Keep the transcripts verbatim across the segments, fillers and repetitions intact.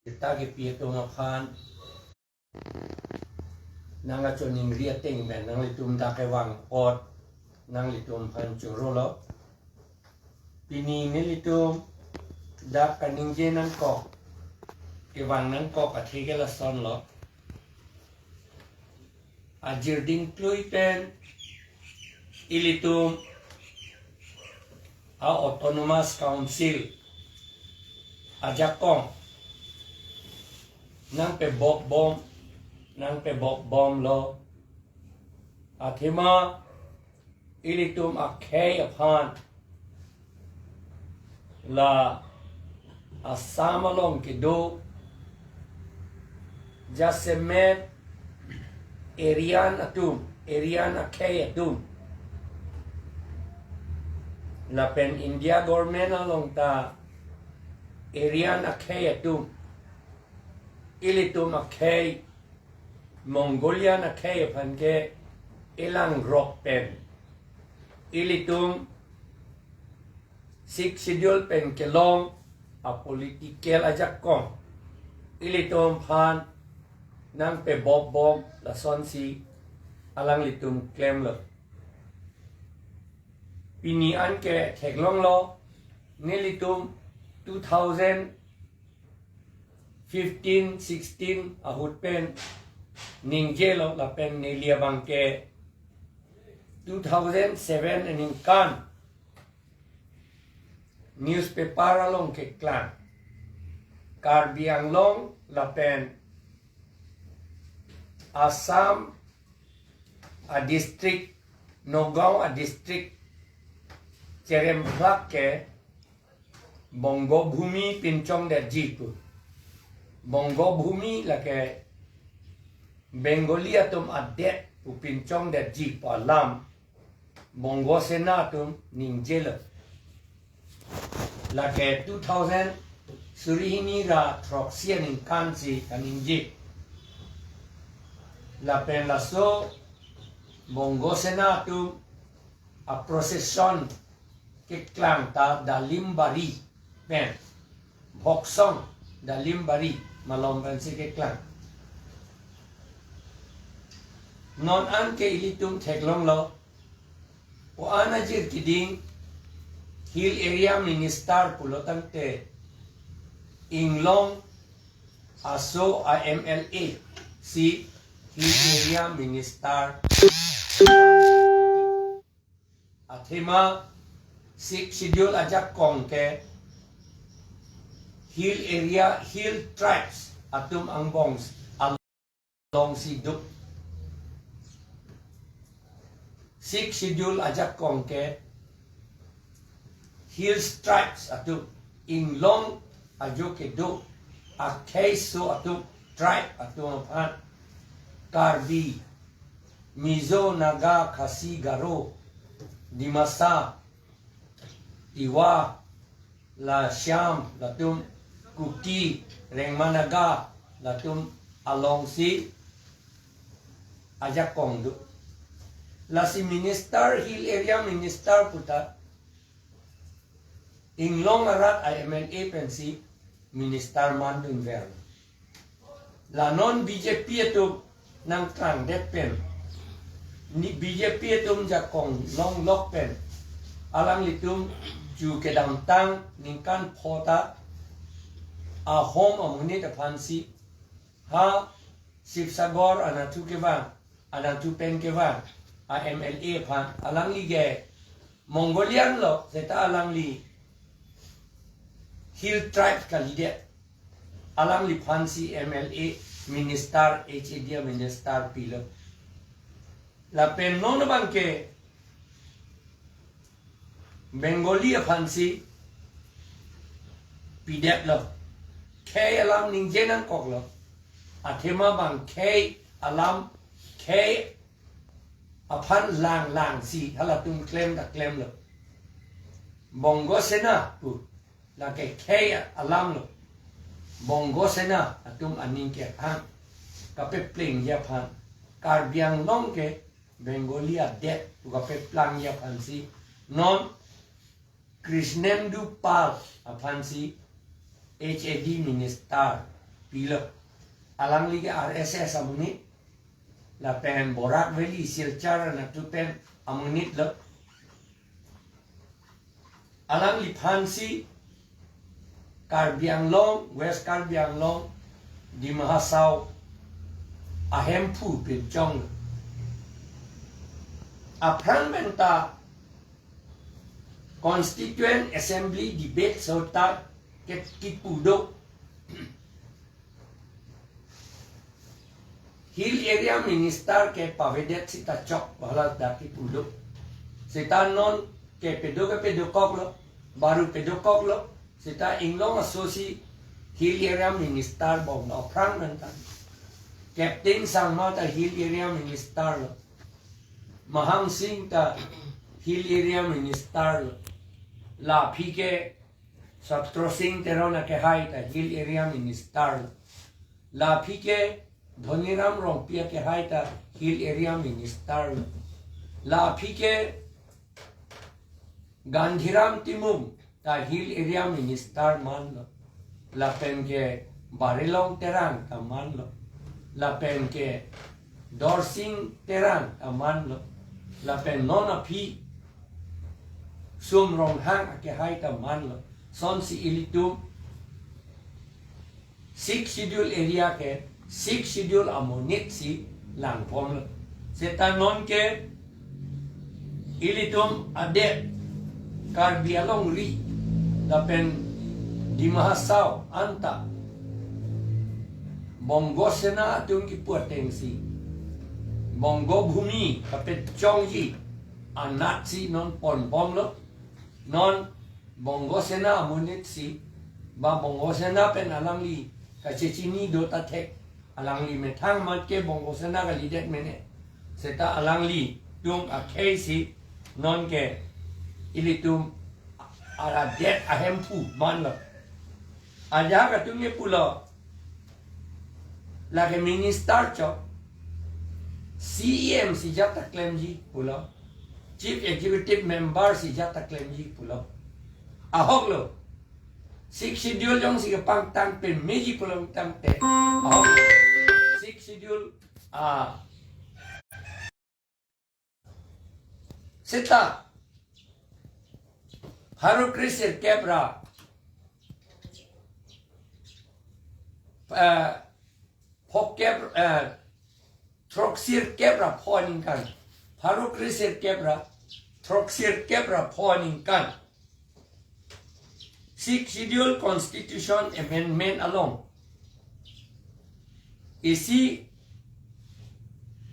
Kita kepi atum aphan nangkachoningri ateng pen nanglitum dak kevang apot nanglitum aphan chorolo. Pini nelitum dak kaningje nangkok, kevang nangkok athe ke lasonlo. Ajir dingklui pen ilitum a-autonomous council ajakong nangpebok bom, nangpebok bomlo. Athema ilitum akhei aphan la Assam along kedo jasemet Aryan atum, Aryan akhei atum, lapen India government along ta Aryan akhei atum, ilitum akhei, Mongolian akhei aphan ke elangrok pen ilitum Sixth Schedule pen kelong a-political ajakong ilitum aphan nangpebok bom lasonsi alanglitum klemlo. Pini an ke theklonglo, nelitum two thousand fifteen sixteen ahut pen ningjelo, lapen neli abang ke two thousand seven aningkan newspaper along keklang, Karbi Anglong lapen Assam a-district, Nagaon a-district cheremphlak ke Bongo Bhumi pinchongdetji pu. Bongo Bhumi lake Bengali atum adet pu pinchongdetji pu alam Bongo Sena atum ningjelo. Lake two thousand suri hini ra throksi aningkan si kaningje. Lapen laso Bongo Sena atum a-procession keklang ta Dalimbari pen, Bhoksong Dalimbari malom pensi keklang. Non an ke ilitum theklonglo, o-an ajir kiding Hill Area Minister pulo tangte inglong aso a-M L A si Hill Area Minister. Athema Sixth Schedule ajakong ke Hill Area, Hill Tribes atum angbong alongsi do. Sixth Schedule ajakong ke Hill Tribes atum, inglong ajo kedo akhei aso atum, tribe atum aphan, Karbi, Mizo, Naga, Khasi, Garo, Dimasa, Tiwa, la Shyam, latum Kuki, Rengma Naga, latum alongsi ajakong do. Lasi minister, Hill Area Minister puta inglong arat a-M L A pensi minister mandunver. La non B J P atum nangklangdet pen, ni B J P atum jakong longlok pen, alanglitum chu kedamtang ningkan pho ta ahom amonit aphansi ha Sibsagar anatthu kevang, anatthu pen kevang a-M L A aphan, alangli ke Mongolian lo, seta alangli Hill Tribe kalidet. Alangliphansi M L A minister, H A D a-minister pilo. Lapen non abang ke Bengali aphansi pidetlo. Khei alam ningje nangkoklo. Athema bang khei alam, khei aphan langlangsi halatum klem ta klemlo. Bongo Sena pu, lake khei alam lo. Bongo Sena atum aning kehang kapeplengji aphan, Karbi Anglong ke Bengali adet pu kapeplangji aphansi non Krishnendu Pal aphansi H A D minister pilo. Alangli ke R S S amonit, lapen Barak Valley, Silchar anatthu pen amonit lo. Alangliphansi Karbi Anglong, West Karbi Anglong, Dima Hasao ahemphu pinchong. Aphrang penta Constituent Assembly debate sota ke kipu do. Hill Area Minister ke pavedet sita chok, hala dak kipu do. Sita non ke pado ke padokoklo, baru padokoklo. Sita Inglong asosi Hill Area Minister bomlo aphrang penta. Captain Sangma ta Hill Area Minister lo. Mahang Singh ta Hill Area Minister lo. La aphi ke Satro Singh Teron akehai ta Hill Area Minister lo. La aphi ke Dhoniram Rongpi akehai ta Hill Area Minister lo. La aphi ke Gandhiram Timung ta Hill Area Minister manlo. Lapen ke Barilong Terang ta manlo. Lapen ke Dorsing Terang ta manlo. Lapen non aphi Sum Ronghang akehai ta manlo. Sonsi ilitum Sixth Schedule area ke Sixth Schedule amonit si langpomlo. Seta non ke ilitum adet Karbi Anglong ri lapen Dima Hasao anta Bongo Sena atum kipu atengsi Bongo Bhumi kapechongji anatsi non ponbomlo. Non Bongo Sena amonit si, ba Bongo Sena pen alangli kachechini do ta thek, alangli methang mat ke Bongo Sena kalidet mene. Seta alanglitum akhei si non ke ilitum adet ahemphu manlo. Ajahak atum ke pulo, lake minister chok, C E M si jat ta klemji pulo, Chief Executive Member si jat ta klemji pulo. Ahok lo. Sixth Schedule jongsi kepangtang pemeji pulo tangte, ahok lo. Sixth Schedule, ah, seta pharo kre sirkep ra, eh, phokep, eh, throksirkep ra pho aningkan. Pharo kre sirkep ra throksirkep ra pho aningkan Sixth Schedule Constitution Amendment along isi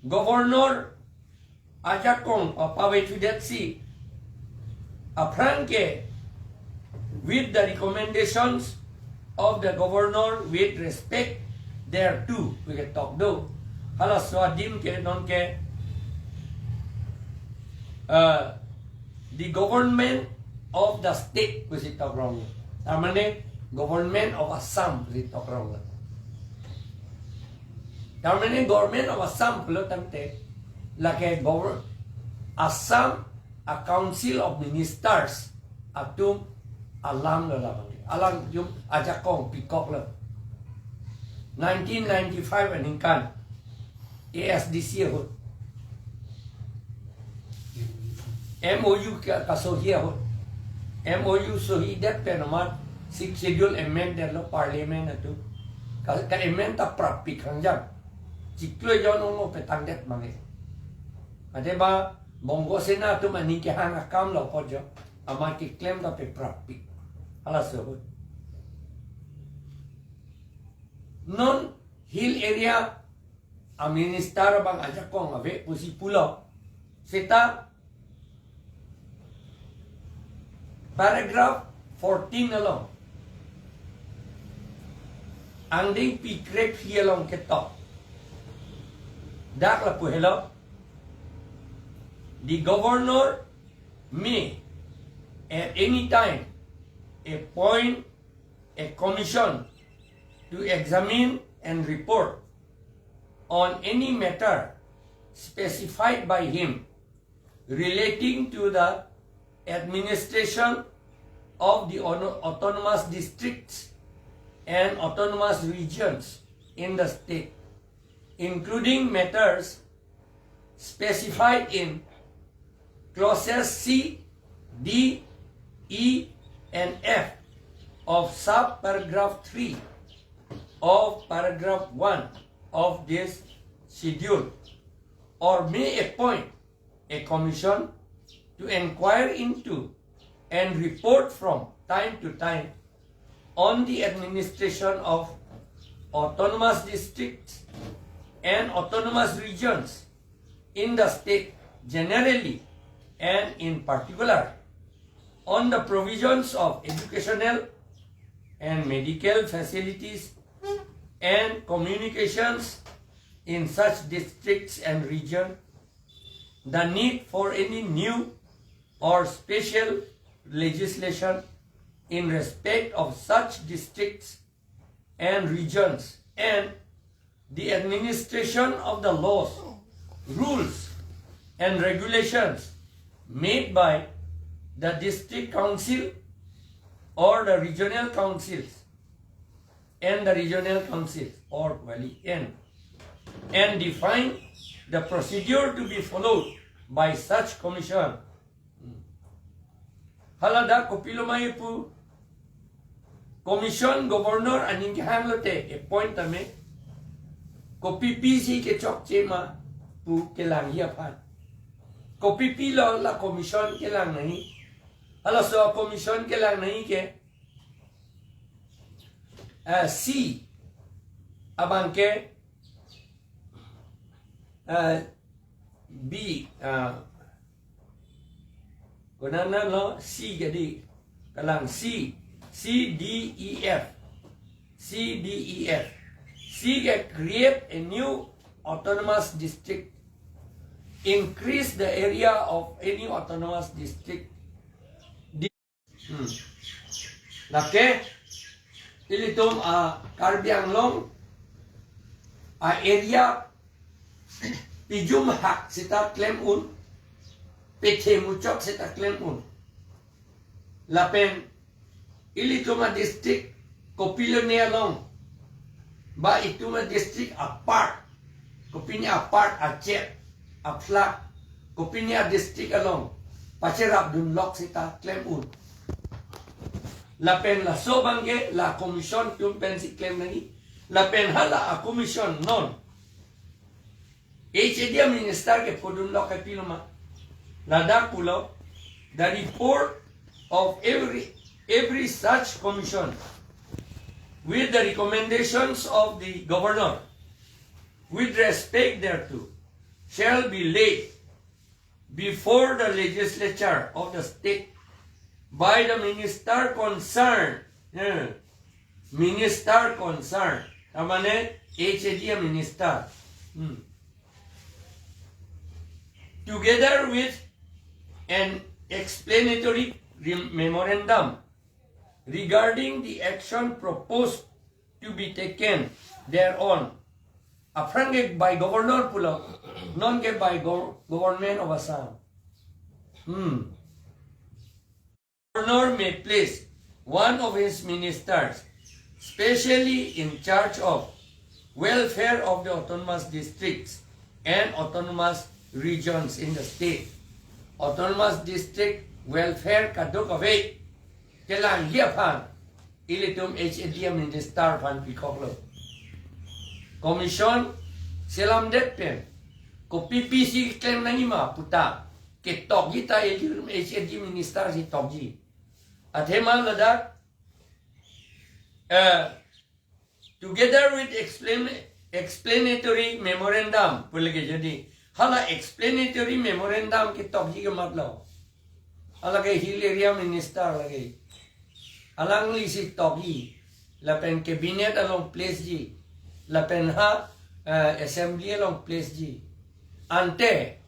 Governor ajakong, uh, pavethudet si aphrang ke with the recommendations of the governor with respect thereto, pu ketok do. Halaso adim ke non ke, uh, the government of the state pusi tokrong. Tar mane government of Assam pusi tokrong. Tar mane government of Assam pulo tangte lake govern-, Assam a Council of Ministers atum alam lo labang. Alanglitum ajakong pikok lo. Nineteen ninety-five aningkan A S D C ahut, M O U ka, kasohi ahut, M O U sohidet pen amat Sixth Schedule amend detlo Parliament atum. Ka, ka amend ta prappik hangjang. Chiklo jon ong mo petangdet mange. Ade ba Bongo Sena atum aning kehang akam lo apot jo, amat keklem ta peprappik. Halaso ahut. Non Hill Area a minister abang ajakong ave pusi pulo. Seta paragraph fourteen along angdengpi krephi along ketok. Dak lapu helo, the governor may at any time appoint a commission to examine and report on any matter specified by him relating to the administration of the auto-, autonomous districts and autonomous regions in the state, including matters specified in clauses C, D, E, and F of sub-paragraph three of paragraph one of this schedule, or may appoint a commission to inquire into and report from time to time on the administration of autonomous districts and autonomous regions in the state generally and in particular, on the provisions of educational and medical facilities and communications in such districts and region, the need for any new or special legislation in respect of such districts and regions, and the administration of the laws, rules, and regulations made by the district council or the regional councils and the regional councils or wali and and define the procedure to be followed by such commission. Hala dak kopilo ma pu commission governor aning kehang lote appoint tame, kopi pisi kechokche ma pu kelangji aphan. Kopi pilo la commission kelang nangji. Halaso commission kelang nangji ke, eh, C abang ke, eh, B, ah, konana lo C ke di. Kalang C, C, D, E, F. C, D, E, F. C ke create a new autonomous district. Increase the area of any autonomous district. Hmm. Lake, ilitum a Karbi Anglong a area pijum hak seta klem un, pethe muchot seta klem un. Lapen ilitum a district kopilone along, ba itum a district apart, kopine apart achet, aphlak, kopine a district along pacherapdunlok seta klem un. Lapen laso abang ke la commission atum pensi klem nangji. Lapen hala a commission non H A D a minister kephodunlok ke pilo ma? Ladak pulo, the report of every, every such commission with the recommendations of the governor with respect thereto shall be laid before the legislature of the state by the minister concerned. Eh, minister concerned. Tar mane H A D a minister. Hmm. Together with an explanatory rem-, memorandum regarding the action proposed to be taken thereon. Aphrang ke by governor pulo, non ke by gov-, government of Assam. Hmm. Governor may place one of his ministers specially in charge of welfare of the autonomous districts and autonomous regions in the state. Autonomous district welfare kadokave kelangji aphan ilitum H A D a minister aphan pikoklo. Commission selamdet pen kopi pisi klem nangji ma puta ketokji ta ilitum H A D minister si tokji. Athema ladak, eh, together with explain-, explanatory memorandum pu lake jadi. Hala explanatory memorandum ketokji ke matlo. Hala ke hill area minister lake. Alangli si tokji. Lapen cabinet along place ji. Lapen ha, eh, assembly along place ji. Ante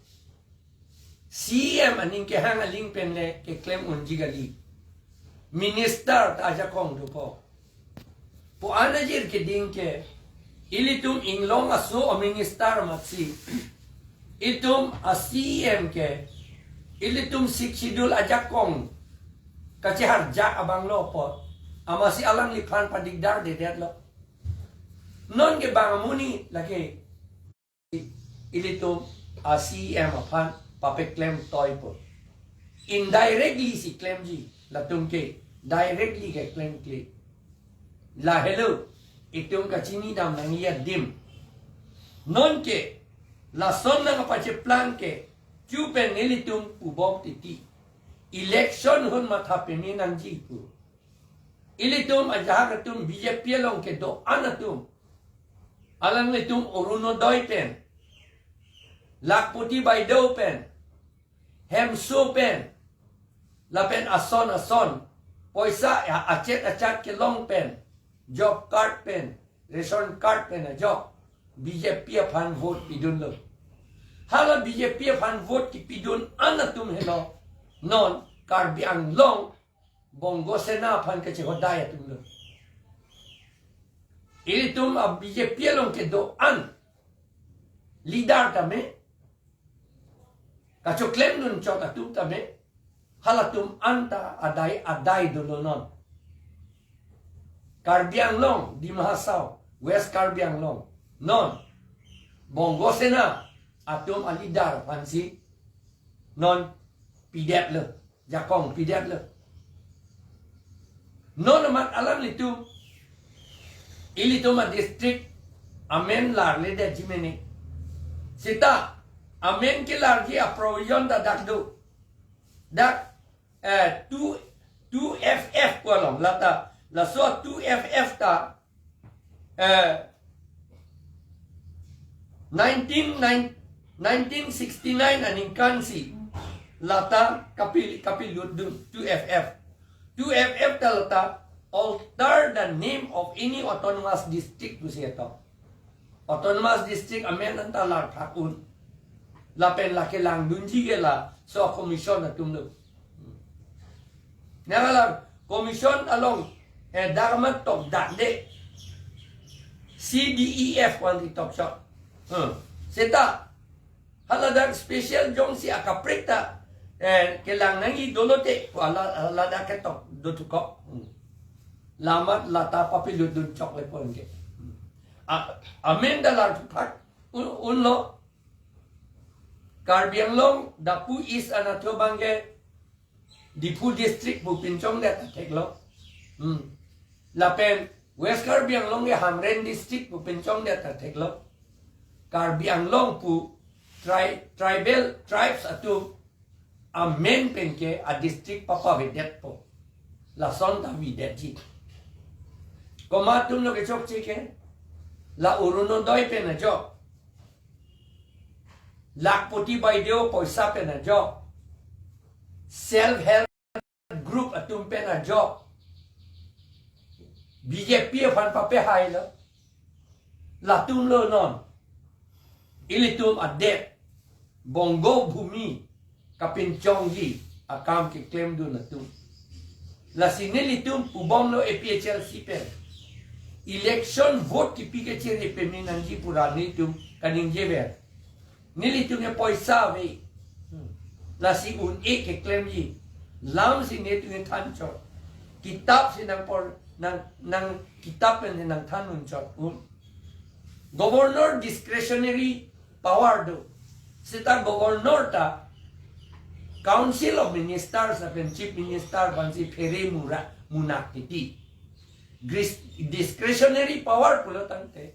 C M aning kehang aling pen le keklem unji kali. Minister ta ajakong dopo. Pu an ajir keding ke ilitum inglong aso a minister amatsi, itum a C M ke ilitum Sixth Schedule ajakong kacheharjak abang lo apot Amatsi alangliphan padigdardedetlo. Nonke bang amonit lake ilitum a-C E M aphan papeklem toipo. Indirectly si klemji, latumke directly ke klemkle. Lahelo, itum kachinidam nangji adim. Nonke, lason nangkapacheplang ke, chu pen nelitum pubom titi. Election ahut matha peme nangji pu. Ilitum ajahak atum B J P along kedo-an atum. Alanglitum Orunodoi pen, Lakhpati Baideo pen, Hemso pen, lapen ason ason, poisa a-, achet achat kelong pen, job card pen, ration card pen ajok, B J P aphan vote pidunlo. Hala B J P aphan vote kipidun-an atum helo, non Karbi Anglong Bongo Sena aphan kachehodai atumlo. Ilitum a-B J P along kedo-an leader tame, kachoklemdun chot atum tame, halatum anta adai adai dolo non. Karbi Anglong, Dima Hasao, West Karbi Anglong, non Bongo Sena atum a-leader aphansi non pidetlo, jakong pidetlo. Non amat alanglitum, ilitum a-district amen larledetji mene. Seta amen kelarji a-provision ta dak do. Dak, eh, two, two F F pu along, lata, laso two F F ta, eh, nineteen nine, nineteen sixty-nine aningkan si lata kapi, kapilutdun two F F. Two F F ta lata alter the name of any autonomous district pusi eto. Autonomous district amen anta larphak un. Lapen lake langdunji ke laso commission atumlo. Nangala commission along, eh, dak amat tokdakde. C D E F wan di tokchot. Hmm. Seta, haladak special jongsi akaprek ta, eh, kelang nangji dolote, hala, haladak ketok dotukok. Hmm. La amat lata papilutdun chokle ponke. Hmm. A, amen ta larphak un, unlo. Karbi Anglong, Daphu East anatthu abangke, Diphu district pu pinchongdet ta theklo. Hmm. Lapen West Karbi Anglong ke Hamren district pu pinchongdet ta theklo. Karbi Anglong pu tri-, tribal tribes atum amen penke a-district papavedetpo. Lason ta videtji. Komat atumlo kechokche ke, la Orunodoi pen ajok, Lakhpati Baideo poisa pen ajok, self help group atum pen ajok, B J P aphan papehailo. Latumlo non ilitum adet Bongo Bhumi kapinchongji akam keklemdun atum. Lasi nelitum pubomlo A P H L C pen, election vote kipi kachere peme nangji pu ra nelitum kaningjever. Nelitum ke poisa ave. Hmm. Lasi un-e keklemji. Lam si nelitum ke thanchot. Kitap si nangpor, nang, nang kitap pen si nangthandun chot un. Governor discretionary power do. Seta governor ta Council of Ministers lapen Chief Minister aphansi phere mura munak titi. Gris-, discretionary power pulo tangte,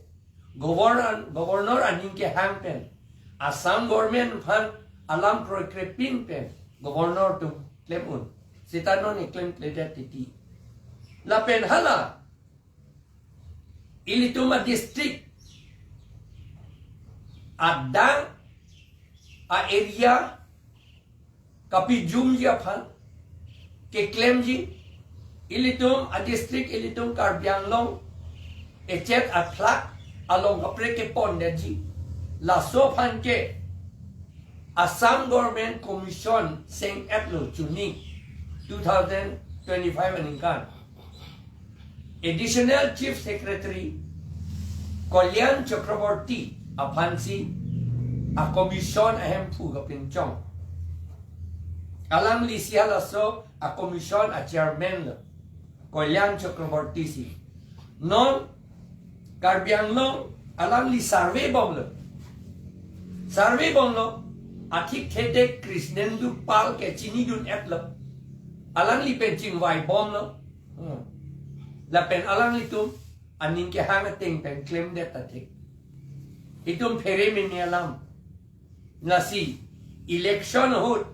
governor, governor aning kehang pen, Assam government aphan alam kroikrepin pen, governor atum klem un. Seta non keklemkledet titi. Lapen hala, ilitum a-district adang a-area kapijumji aphan keklemji, ilitum a-district, ilitum Karbi Anglong echet aphlak along kaprek kepondetji. Laso aphan ke Assam Government Commission seng-etlo chuni two thousand twenty-five aningkan. Additional Chief Secretary Kalyan Chakraborty aphansi a-commission ahemphu kapinchong. Alanglisi halaso a-commission a-chairman lo. Kalyan Chakraborty si. Non Karbi Anglong alangli survey bomlo. Survey bomlo. Athikthedet Krishnendu Pal ke chinidun-etlo. Alangli pen chingvai bomlo. Hmm. Lapen alanglitum aning kehang ateng pen klemdet ta thik. Itum phere meme alam. Lasi election ahut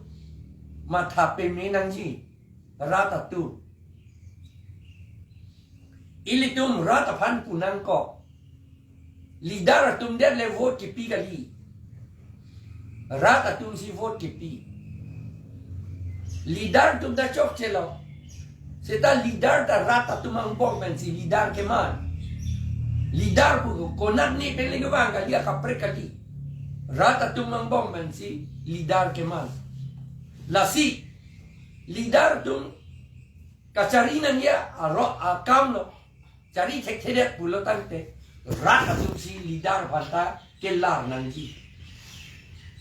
matha peme nangji rat atum. Ilitum rat aphan pu nangkok. Leader atum det le vote kipi kali. Rat atum si vote kipi. Leader atum ta chokchelo. Seta leader ta rat atum angbong pensi leader keman. Leader pu konat ni pen lingwang kali, akaprek kali. Rat atum angbong pensi leader keman. Lasi leader atum kachari nangji aro akamlo. Chari thekthedet pulo tangte rat atum si leader aphanta kelar nangji.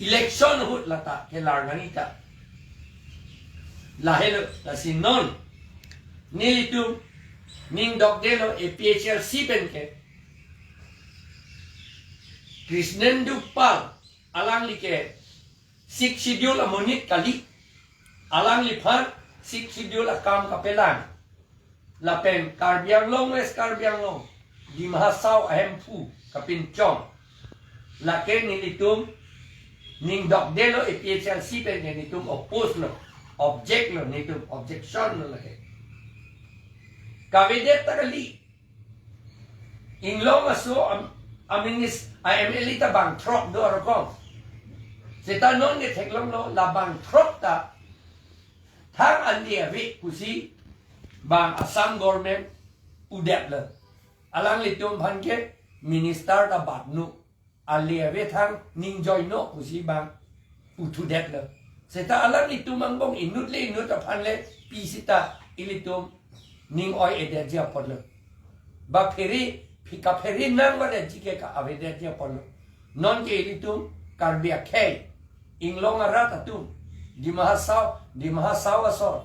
Election ahut lata kelar nangji ta. Lahelo, lasi non nelitum ning dokdelo A P H L C pen ke Krishnendu Pal alangli ke Sixth Schedule amonit kali. Alangliphan Sixth Schedule akam kapelang. Lapen Karbi Anglong, West Karbi Anglong, Dima Hasao ahemphu kapinchong. Lake nelitum ning dokdelo, A P H L C pen ke nelitum oppose lo, object lo, nelitum objection lo lake. Kavedet ta kali. Inglong aso am, aminis, a M L A ta bang throk do arokom. Seta non ke theklonglo, la bang throk ta thang andi ave pusi bang Assam government udetlo. Alanglitum aphan ke minister ta batnu, ali ave thang ning joino pusi bang puthudetlo. Seta alanglitum angbong inut le inut aphan le pi sita ilitum ning oi-edetji apotlo. Ba phere, phi kaphere nang vadetji ke ka-avedetji apotlo. Non ke ilitum Karbi akhei, Inglong arat atum, Dima Hasao, Dima Hasao asor,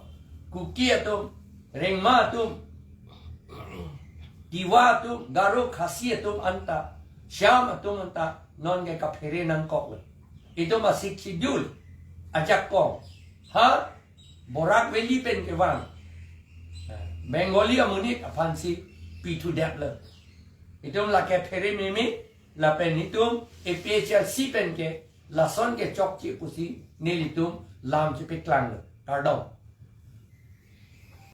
Kuki atum, Rengma atum, Tiwa atum, Garo, Khasi atum anta, Shyam atum anta, non ke kaphere nangkoklo. Itum a-Sixth Schedule ajakong ha Barak Valley pen kevang Bengali amonit aphansi pithudetlo. Itum lake phere meme, lapen itum A P H L C pen ke lason ke chokche pusi nelitum lam chepeklanglo. Kardom.